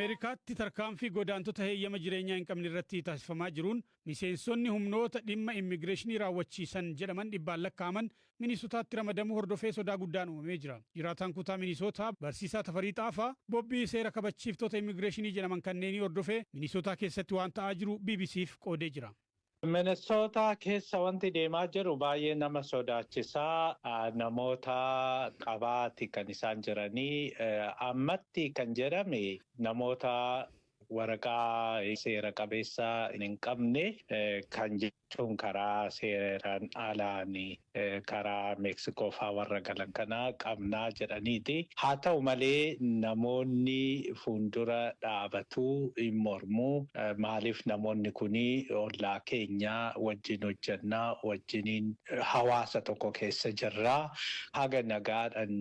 Ameerikaatti tarkaanfii godaantota heeyyama jireenyaa hin qabne irratti taasifamaa jiruun miseensonni humnoota dhimma immigireeshinii raawwachiisan jedhaman dhibbaan lakkaa'aman Minisootaatti ramadamuu hordofee sodaa guddaan uumamee jira. Jiraataan kutaa Minisootaa barsiisaa Tafarii Xaafaa bobbii seera kabachiiftota immigireeshinii jedhaman kanneenii hordofee Minisootaa keessatti waan ta'aa jiru BBCf qoodee jira. Minnesota keessa wanti deemaa jiru baay'ee nama sodaachisaa. Namoota qabaati kan isaan jiranii. Ammatti kan jedhame namoota waraqaa seera qabeessa hin qabne kan jechuun karaa seeraan alaan karaa Meeksikoo faa warra galan kana qabnaa jedhaniiti. Haa ta'u malee, namoonni fuuldura dhaabatuu hin mormuu. Maaliif namoonni kuni ollaa keenya wajjin hojjannaa, wajjiniin hawaasa tokko keessa jirraa, haga nagaadhaan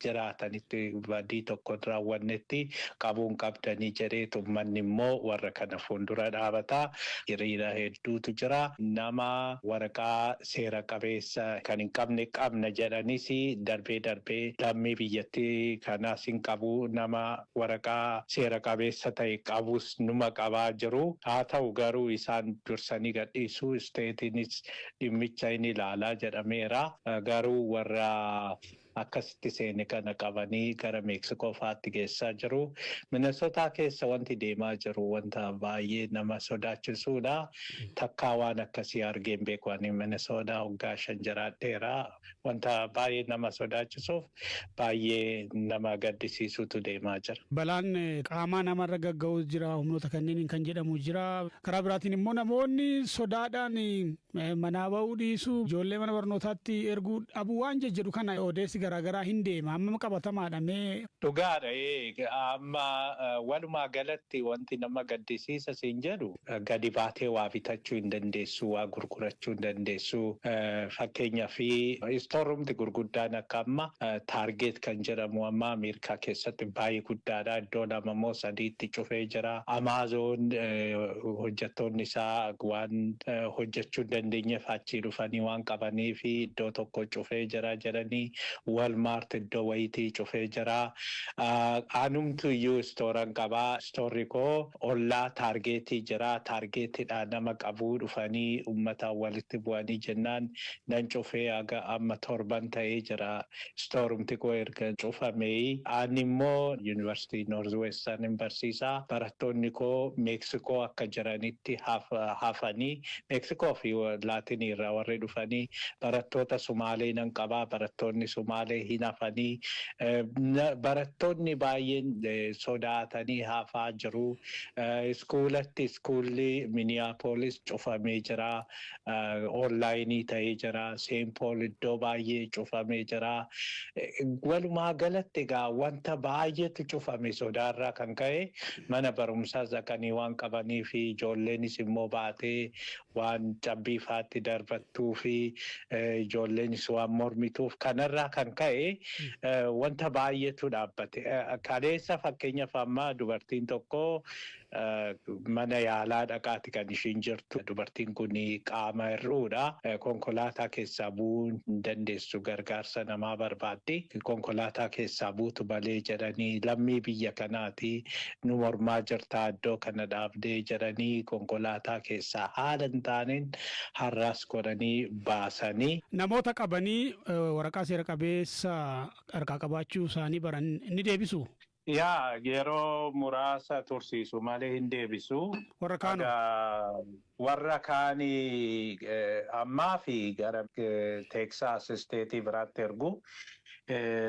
jiraatanitti badii tokko hin raawwannetti qabuun qabdanii jedheetu uummanni immoo warra kana fuuldura dhaabata. Hiriira hedduutu jira. Nama waraqaa seera qabeessa kan hin qabne qabna jedhanis darbee darbee lammii biyyattii kanaas hin qabu, nama waraqaa seera qabeessa ta'e qabus numa qabaa jiru. Haa ta'u garuu, isaan dursanii gadhiisu, stateiinis dhimmicha hin ilaalaa jedhameera. Garuu warra akkasitti seene kana qabanii gara Meeksikoo fa'aatti geessaa jiru. Minnesotaa keessa wanti deemaa jiru wanta baay'ee nama sodaachisuudha. Takkaa waan akkasii argeen beeku. Ani Minnesota waggaa 5 jiraadheera. Wanta baay'ee nama sodaachisuuf baay'ee nama gaddisiisutu deemaa jira. Balaan qaamaa namarra gagga'u jira, humnoota kanneeniin kan jedhamu jira. Karaa biraatiin immoo namoonni sodaadhaan manaa ba'uu dhiisuu, ijoollee mana barnootaatti erguu dhabuu waan jejjedhu kana odeessi garaagaraa hin deema. Amma qabatamaadha mee? Dhugaadha. Amma walumaa galatti wanti nama gaddisiisa siin jedhu, gadi baatee waa bitachuu hin dandeessu, waa gurgurachuu hin dandeessu. Fakkeenyaaf, istoorumti gurguddaan akka amma Target kan jedhamu amma Ameerikaa keessatti baay'ee guddaadha. Iddoo lama immoo sadiitti cufee jira. Amazon hojjettoonni isaa waan hojjechuu hin dandeenyeef achii dhufanii waan qabanii fi iddoo tokko cufee jira jedhanii. Walmart iddoo wayiitii cufee jira. Anumtu iyyuu istooran qabaa. Istoorri koo ollaa Targetii jira. Targetiidhaa nama qabuu dhufanii uummataan walitti bu'anii jennaan nan cufee, haga amma torban ta'ee jira. Istoorumti koo erga cufamee. Ani immoo Yuunivarsiitii Northwestern hin barsiisaa. Barattoonni koo Meeksikoo akka jiranitti hafanii, Meeksikoo fi Laatinii irraa warri dhufanii, barattoota Sumaalee nan qabaa. Barattoonni Sumaalee hin hafanii. Barattoonni baay'een sodaatanii hafaa jiru. Iskuulatti iskuulli Minneapolis cufamee jira. Onlineii ta'ee jira. Saint Paul iddoo baay'ee cufamee jira. Walumaa galatti egaa wanta baay'eetu cufame. Sodaarraa kan ka'e mana barumsaas dhaqanii waan qabanii fi ijoolleenis immoo baatee waan cabbii faatti darbattuu fi ijoolleenis waan mormituuf kanarraa kan ka'e wanta baay'eetu dhaabbate. Kaleessa fakkeenyaaf amma dubartiin tokko mana yaalaa dhaqaati kan ishiin jirtu. Dubartiin kun qaama hir'uudha. Konkolaataa keessaa bu'uu hin dandeessu, gargaarsa namaa barbaaddi. Konkolaataa keessaa buutu malee jedhanii, lammii biyya kanaati, nu mormaa jirtaa iddoo kana dhaabdee jedhanii konkolaataa keessaa haala hin taaneen har'aas godhanii baasanii. Namoota qabanii waraqaa seera qabeessa harkaa qabaachuu isaanii baran ni deebisu. Yaa, yeroo muraasa tursiisu malee hin deebisu. Warra kaanoo? Warra kaanii ammaa fi gara Teeksaas stateii biraatti ergu.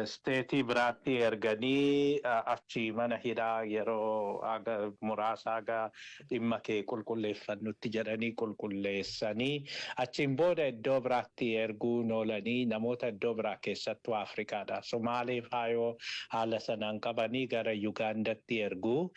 Stateii biraatti erganii achi mana hidhaa yeroo haga muraasa haga dhimma kee qulqulleeffannutti jedhanii qulqulleessanii achiin booda iddoo biraatti erguun oolanii namoota iddoo biraa, keessattuu Afrikaadha. Somaalee faayoo haala sanaan qabanii gara Yugaandatti erguu.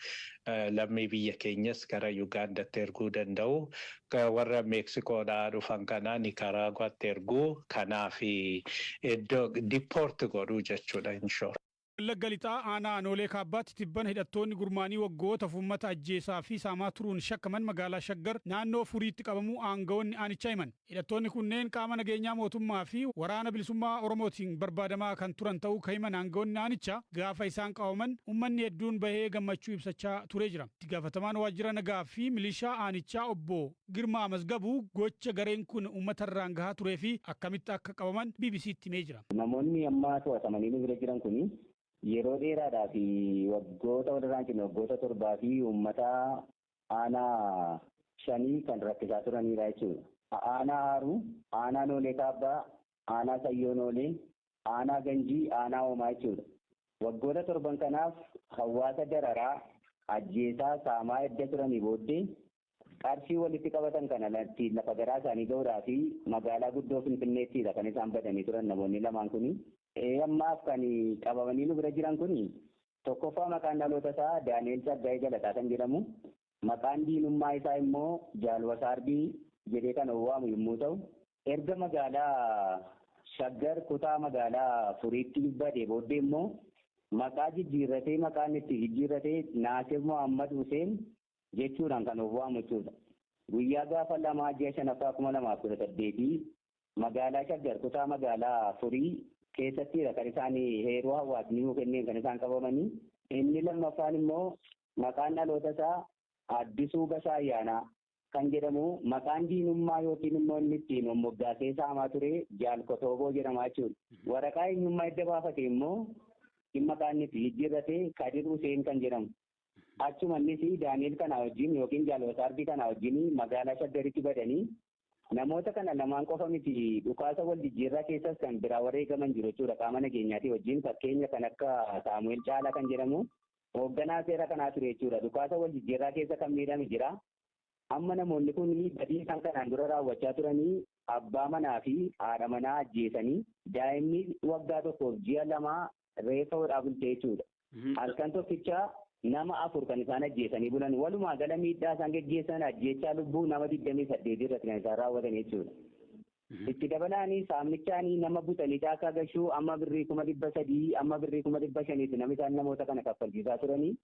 Lammii biyya keenyas gara Yugaandatti erguu danda'u. Warra Meeksikoodhaa dhufan kana Nikaraaguwaatti erguu. Kanaaf iddoo deport godhuu jechuudha in short. Wallagga Lixaa aanaa Anoolee Kaabbaatti tibbana hidhattoonni gurmaanii waggoota uummata ajjeesaa fi saamaa turuun shakkaman magaalaa Shaggar naannoo Furiitti qabamuu aangawoonni aanichaa himan. Hidhattoonni kunneen qaama nageenyaa mootummaa fi Waraana Bilisummaa Oromootiin barbaadamaa kan turan ta'uu kan himan aangawoonni aanichaa, gaafa isaan qabaman uummanni hedduun bahee gammachuu ibsachaa turee jira. Itti gaafatamaan waajjira nagaa fi milishaa aanichaa obbo Girmaa Mazgabuu gocha gareen kun uummatarraan gahaa turee fi akkamitti akka qabaman BBCtti himee jira. Namoonni amma to'atamanii nu bira jiran kuni yeroo dheeraadhaa fi waggoota walirraa hin cinne waggoota 7 fi uummata aanaa shanii kan rakkisaa turanidha jechuudha. Aanaa Haaruu, Aanaa Noolee Kaabbaa, Aanaa Sayyoo Noolee, Aanaa Ganjii, Aanaa Hoomaa jechuudha. Waggoota torban kanaaf hawaasa dararaa, ajjeesaa, saamaa edda turanii booddee qarshii walitti qabatan kana ittiin lafa garaa isaanii ga'uudhaa fi magaalaa guddoo Finfinneettiidha kan isaan badanii turan namoonni lamaan kuni. Ammaaf kan qabamanii nu bira jiran kuni tokkoffaa maqaan dhaloota isaa Daani'el Tsaggaayee Galataa kan jedhamu, maqaan diinummaa isaa immoo Jaal Wasaarbii jedhee kan waamu yommuu ta'u, erga magaalaa Shaggar kutaa magaalaa Furiitti badee booddee immoo maqaa jijjiirratee, maqaan itti jijjiirratee Naasir Mohammad Huseen jechuudhaan kan of waamu jechuudha. Guyyaa gaafa 2 ji'a 5ffaa 2018 magaalaa Shaggar kutaa magaalaa Furii keessattidha kan isaan heeruu hawaasni nuu kenneen kan isaan qabamanii. Inni lammaffaan immoo maqaan dhaloota isaa Addisuu Bashaa Ayyaanaa kan jedhamu, maqaan diinummaa yookiin immoo inni ittiin moggaasee saamaa ture Jaal Kotooboo jedhama jechuudha. Waraqaa eenyummaa edda baafate immoo maqaan inni itti jijjiirrate Kadir Huseen kan jedhamu. Achuma innis Daani'el kanaa wajjin yookiin Jaal Wasaarbii kanaa wajjin magaalaa Shaggaritti badanii, namoota kana lamaan qofa miti, dhukaasa wal jijjiirraa keessas kan biraa wareegaman jiru jechuudha qaama nageenyaatii wajjin. Fakkeenya kan akka Saamu'eel Caalaa kan jedhamu hoogganaa seera kanaa ture jechuudha. Dhukaasa wal jijjiirraa keessa kan miidhame jira. Amma namoonni kun badii isaan kanaan dura raawwachaa turanii abbaa manaa fi haadha manaa ajjeesanii, daa'imni waggaa 1f ji'a 2 reeffa hodhaa bulte jechuudha. Halkan tokkicha nama afur kan isaan ajjeesanii bulan. Walumaa gala miidhaa isaan geggeessan ajjeechaa lubbuu nama 28 irratti kan isaan raawwatan jechuudha. Itti dabalaanii saamnichaanii nama butanii caakaa gashuu, amma birrii 300,000, amma birrii 500,000tti namni isaan namoota kana kaffalchiisaa turanii.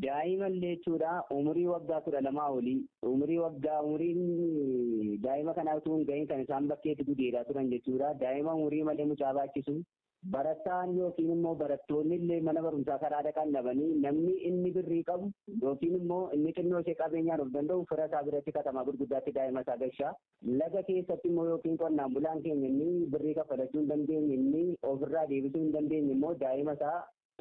Daa'ima illee jechuudha, umurii waggaa 12 olii, umurii waggaa umuriin daa'ima kanaa utuu hin gahin kan isaan bakkeetti gudeedaa turan jechuudha. Daa'ima umurii malee mucaa baachisu. Barataan yookiin immoo barattoonni illee mana barumsaa karaa dhaqan dhabanii, namni inni birrii qabu yookiin immoo inni xinnoo ishee qabeenyaan of danda'u fira isaa biratti katamaa gurguddaatti daa'ima isaa gashaa. Laga keessatti immoo yookiin qonnaan bulaan keenya inni birrii kaffalachuu hin dandeenye, inni ofirraa deebisuu hin dandeenye immoo daa'ima isaa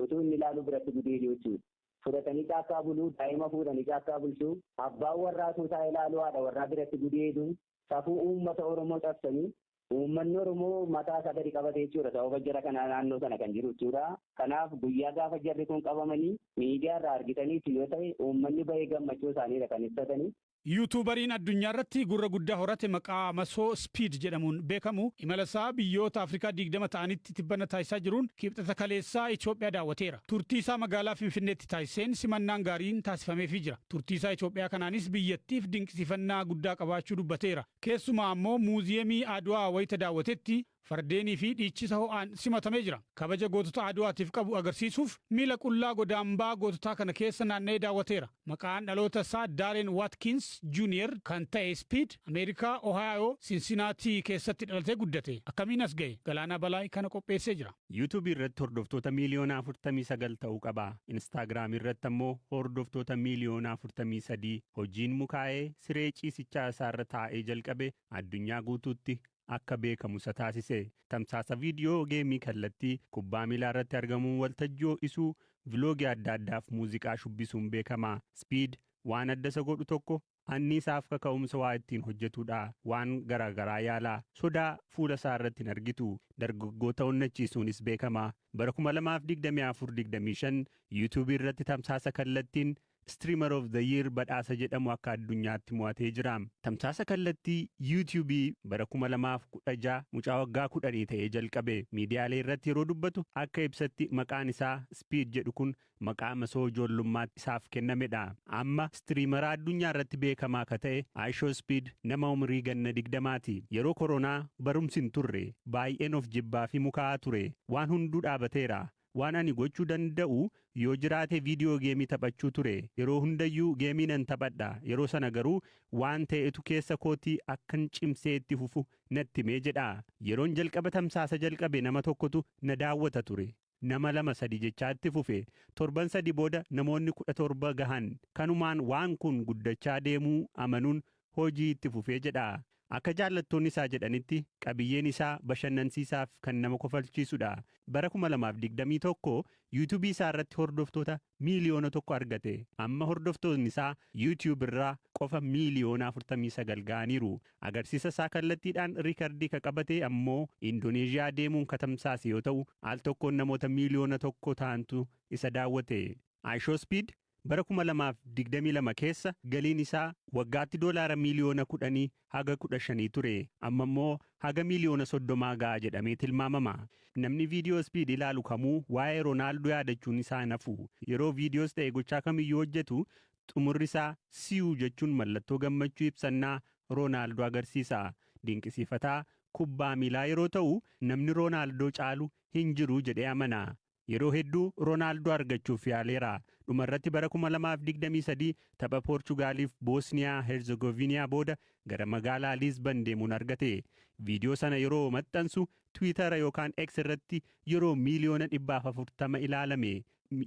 utuu inni ilaaluu biratti gudeedu jechuudha. Fudhatanii caakkaa buluu, daa'ima fuudhanii caakkaa bulchuu, abbaan warraa utuu isaa ilaaluu haadha warraa biratti gudeedu, safuu uummata Oromoo cabsanii, uummanni Oromoo mataa isaa gadi qabate jechuudha. Sababa jara kanaa naannoo sana kan jiru jechuudha. Kanaaf guyyaa gaafa jarri kun qabamanii miidiyaa irraa argitaniitu yoo ta'e, uummanni bahee gammachuu isaaniidha kan ibsatanii. Yuutuubariin addunyaa irratti gurra guddaa horate maqaa masoo Speed jedhamuun beekamu imala isaa biyyoota Afrikaa 20 ta'anitti tibbana taasisaa jiruun Kibxata kaleessaa Itoophiyaa daawwateera. Turtii isaa magaalaa Finfinneetti taasiseen simannaan gaariin taasifameefii jira. Turtii isaa Itoophiyaa kanaanis biyyattiif dinqisiifannaa guddaa qabaachuu dubbateera. Keessumaa ammoo Muuziyeemii Adwaa wayita daawwatetti fardeenii fi dhiichisa ho'aan simatamee jira. Kabaja gootota Adwaatiif qabu agarsiisuuf miila qullaa godaambaa goototaa kana keessa naanna'ee daawwateera. Maqaan dhaloota isaa Darren Watkins Jr. kan ta'e Speed, Ameerikaa Ohaayoo Sinsinaatii keessatti dhalatee guddate. Akkamiin as ga'e? Galaanaa Balaay kana qopheessee jira. Yuutuubii irratti hordoftoota miiliyoona 49 ta'uu qaba. Instaagiraam irratti ammoo hordoftoota miiliyoona 43. Hojiin mukaa'ee siree ciisichaa isaarra taa'ee jalqabe addunyaa guutuutti akka beekamu isa taasise. Tamsaasa viidiyoo geemii kallattii kubbaa miilaa irratti argamuun, waltajjii ho'isuu, viloogii adda addaaf muuziqaa shubbisuun beekama. Speed waan adda isa godhu tokko anniisaaf kaka'umsa waa ittiin hojjetudha. Waan garaagaraa yaala. Sodaa fuula isaa irratti hin argitu. Dargaggoota onnachiisuunis beekama. Bara 2024-25 yuutuubii irratti tamsaasa kallattiin Streamer of the Year badhaasa jedhamu akka addunyaatti mo'atee jira. Tamsaasa kallattii yuutuubii bara 2016 mucaa waggaa 10 ta'ee jalqabe. Miidiyaalee irratti yeroo dubbatu akka ibsatti maqaan isaa Speed jedhu kun maqaa masoo ijoollummaatti isaaf kennamedha. Amma streamera addunyaa irratti beekamaa akka ta'e IShowSpeed nama umurii ganna 20ti. Yeroo koronaa barumsi hin turre. Baay'een of jibbaa fi mukaa'aa ture. Waan hunduu dhaabateera. Waan ani gochuu danda'u yoo jiraate viidiyoo geemii taphachuu ture. Yeroo hundayyuu geemii nan taphadha. Yeroo sana garuu waan ta'etu keessa kootii akkan cimsee itti fufu natti himee jedha. Yeroon jalqaba tamsaasa jalqabe nama tokkotu na daawwata ture. Nama lama sadi jechaa itti fufe. Torban 3 booda namoonni 17 gahan. Kanumaan waan kun guddachaa deemuu amanuun hojii itti fufee jedha. Akka jaallattoonni isaa jedhanitti qabiyyeen isaa bashannansiisaaf kan nama kofalchiisudha. Bara 2021 yuutuubii isaa irratti hordoftoota miiliyoona 1 argate. Amma hordoftoonni isaa YouTube irraa qofa miiliyoona 49 ga'aniiru. Agarsiisa isaa kallattiidhaan riikardii ka qabate ammoo Indoneeziyaa deemuun ka tamsaase yoo ta'u, al tokkoon namoota miiliyoona 1 ta'antu isa daawwate. IShowSpeed bara 2022 keessa galiin isaa waggaatti doolaara miiliyoona 10 haga 15 ture. Amma immoo haga miiliyoona 30 ga'a jedhamee tilmaamama. Namni viidiyoo Speed ilaalu kamuu waa'ee Roonaaldoo yaadachuun isaa hin hafu. Yeroo viidiyoos ta'e gochaa kamiyyuu hojjetu xumurri isaa "siu" jechuun mallattoo gammachuu ibsannaa Roonaaldoo agarsiisa. Dinqisiifataa kubbaa miilaa yeroo ta'u, namni Roonaaldoo caalu hin jiru jedhee amana. Yeroo hedduu Roonaaldoo argachuuf yaaleera. Dhumarratti bara 2023 tapha Poorchugaaliif Boosniyaa Herzegoviniyaa booda gara magaalaa Liizban deemuun argate. Viidiyoo sana yeroo maxxansu Tiwiitara yookaan X irratti yeroo miiliyoona 140 ilaalame.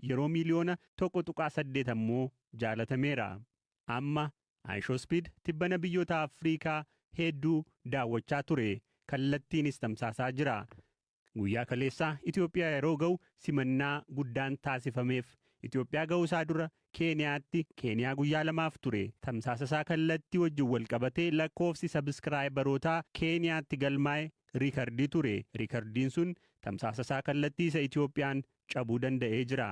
Yeroo miiliyoona 1.8 ammoo jaalatameera. Amma IShowSpeed tibbana biyyoota Afriikaa hedduu daawwachaa ture. Kallattiinis tamsaasaa jira. Guyyaa kaleessaa Itoophiyaa yeroo ga'u simannaa guddaan taasifameef. Itoophiyaa ga'uusaa dura Keeniyaatti Keeniyaa guyyaa 2f ture. Tamsaasa isaa kallattii wajjin wal qabatee lakkoofsi sabiskiraayibarootaa Keeniyaatti galmaa'e riikardii ture. Riikardiin sun tamsaasa isaa kallattii isa Itoophiyaan cabuu danda'ee jira.